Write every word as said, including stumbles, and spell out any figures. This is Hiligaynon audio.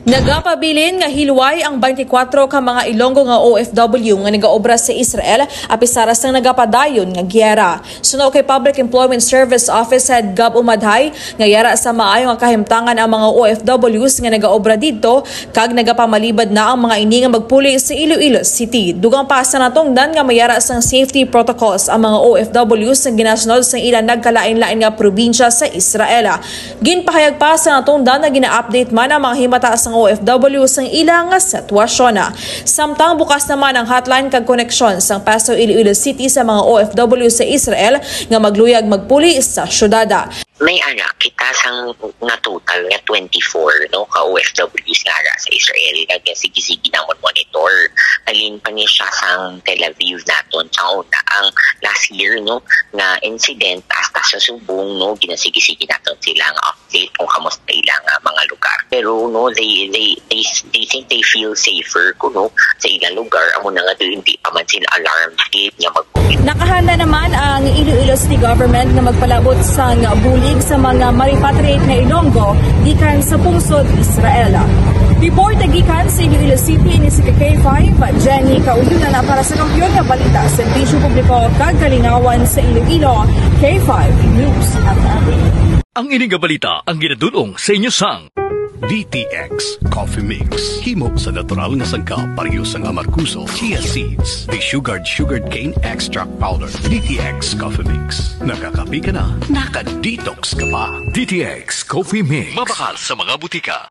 Nagapabilin nga hilway ang twenty-four ka mga Ilonggo nga O F W nga nagaobra sa Israel, apisar sang nagapadayon nga giyera. Suno kay Public Employment Service Office Head Gab Umadhay, nga yara sa maayo nga kahimtangan ang mga O F Ws nga nagaobra didto, kag nagapamalibad na ang mga ini nga magpuli sa Iloilo City. Dugang pa sa natungdan nga mayara sang safety protocols ang mga O F Ws nga ginasunod sa ilang nagkalain-lain nga probinsya sa Israel. Ginpahayag pa sa natungdan nga gina-update man ang mga himata sang O F W sang ila nga sitwasyon. Samtang bukas naman ang hotline kag koneksyon sang Paso Iloilo City sa mga O F W sa Israel nga magluyag magpuli sa syudad. May ara kita sang na total nga twenty-four, no, ka O F Ws nga ara sa Israel, kag sige-sige namon monitor. Halin pa ni siya sang Tel Aviv naton sa una ang last year, no, nga incident hasta sa subong, no, ginasige-sige naton sila nga update kung kamusta ila nga mga lugar. Pero, no, they they they they think they feel safer kuno sa ilang lugar, amo na nga hindi pa man sila alarmed yet nga mag Nakahanda naman ang Iloilo City Government nga magpalabot sang bulig sa mga ma-repatriate nga Ilonggo gikan sa pungsod Israel. Report gikan sa Iloilo City, ini si K five, Jenny Kauyunan para sa Kampiyon nga Balita, Serbisyo Publiko kag Kalingawan sa Iloilo, K five News F M. Ang ini nga balita ang ginadul-ong sa inyo sang D T X Coffee Mix. Himo sa natural nga sangkap, pareho sang amargoso, chia seeds, desugared sugarcane extract powder. D T X Coffee Mix. Nakakape ka na, naka-detox ka pa. D T X Coffee Mix. Mabakal sa mga butika.